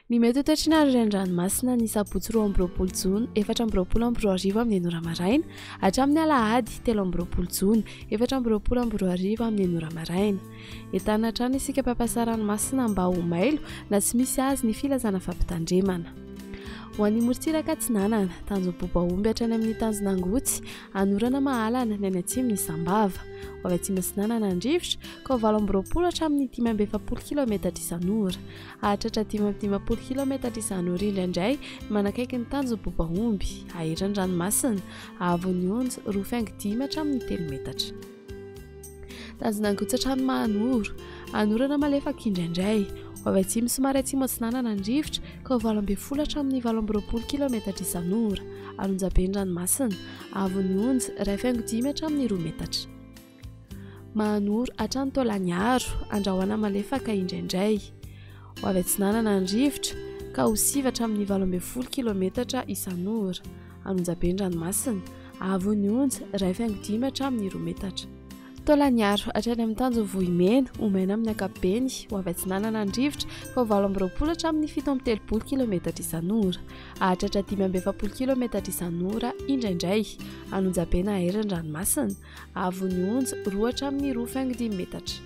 Ny mety ho toetry ny andro eny an-dranomasina ny sabotsy 22 jona 2024 amin'ny enina ora maraina hatramin'ny alahady 23 jona 2024 amin'ny enina ora maraina. Entanina hatrany isika mpampiasa ranomasina mba ho mailo na tsy misy azy ny filazana fampitandremana. Ho an'ny morontsiraka atsinanana, tanjon'ny Bobaomby hatrany amin'ny tanjon'Angotsy, Anorana Mahalana, ny any atsimon'i Sambava. Ho avy atsimo atsinanana ny rivotra, ka ho 28 hatramin'ny 45 kilaometatra isan'ora. Hahatratra 55 kilaometatra isan'ora indraindray ny manakaiky ny tanjon'i Bobaomby, hahery ny ranomasina, haavon'ny onja 2,5 hatramin'ny 3 metatra. Tanjona Angotsy hatrany Mahanoro, hanorana malefaka indraindray. Ho avy atsimo somary atsimo atsinanana ny rivotra, ka ho 18 hatramin'ny 28 kilaometatra isan'ora. Ary onjabe ny ranomasina, haavon'ny onja 1,5 hatramin'ny 2 metatra. Mahanoro hatrany Taolagnaro, andrahoana malefaka indraindray. Ho avy atsinanana ny rivotra, ka ho sivy hatramin'ny 18 kilaometatra isan'ora. Anonjabe ny ranomasina, haavon'ny onja 1,5 hatramin'ny 2 metatra. Taolagnaro hatrany amin'ny tanjon'i Vohimena, ho maina amin'ny ankapobeny, ho avy atsinanana ny rivotra, ka ho 28 hatramin'ny 37 kilaometatra isan'ora. Hahatratra 45 kilaometatra isan'ora indraindray. Anonjabe na ahery ny ranomasina. Haavon'ny onja, 2 hatramin'ny 2,5 metatra.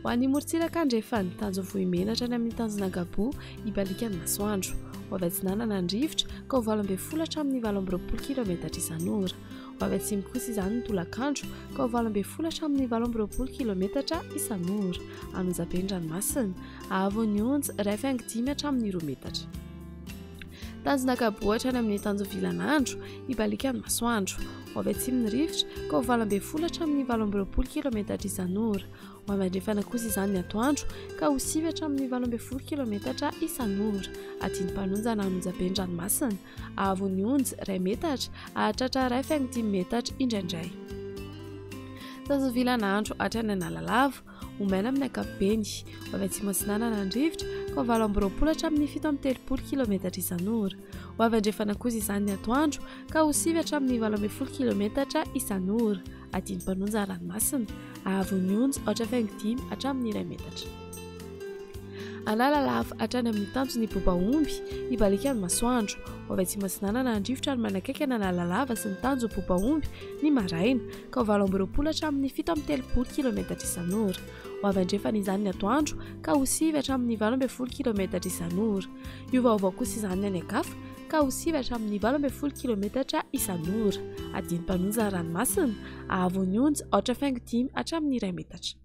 Ho an'ny morontsiraka andrefana, tanjon'i Vohimena hatrany amin'ny tanjon'Angaboa, hibaliaka ny masoandro. Ho avy atsinanana ny rivotra, ka ho 18 hatramin'ny 28 kilaometatra isan'ora. Ho avy atsimo kosa izany ny tolakandro, ka ho 18 hatramin'ny 28 kilaometatra isan'ora. An'Onjabe ny ranomasina. Haavon'ny onja, 1,5 hatramin'ny 2 metatra. Tanjona Ankaboa hatrany amin'ny tanjon'i Vilanandro, hibaliaka ny masoandro. Ho avy atsimo ny rivotra, ka ho 18 hatramin'ny 28 kilaometatra isan'ora. Ho avy andrefana kosa izany ny atoandro, ka ho 9 hatramin'ny 18 kilaometatra isan'ora. Adinam-panonjana an'Onjabe ny ranomasina. Haavon'ny onja, 1 metatra, hahatratra 1,5 metatra indraindray. Tanjon'i Vilanandro hatrany Analalava, ho maina amin'ny ankapobeny. Ho avy atsimo atsinanana ny rivotra, ka ho 28 hatramin'ny 37 kilaometatra isan'ora. Ho avy andrefana kosa izany ny atoandro, ka ho 9 hatramin'ny 18 kilaometatra isan'ora. Adinam-panonja ranomasina, haavon'ny onja 4,5 hatramin'ny 1 metatra. Analalava hatrany amin'ny tanjon'i Bobaomby, hibaliaka ny masoandro. Ho avy atsimo atsinanana ny rivotra ary manakaiky an'Analalava sy ny tanjon'i Bobaomby ny maraina, ka ho 28 hatramin'ny 37 kilaometatra isan'ora. Ho avy andrefana izany ny atoandro, ka ho 9 hatramin'ny 18 kilaometatra isan'ora. Hiovaova kosa izany ny any an-kafa, ka ho 9 hatramin'ny 18 kilaometatra isan'ora. Adinam-panonja ranomasina, haavon'ny onja 4,5 hatramin'ny 1 metatra.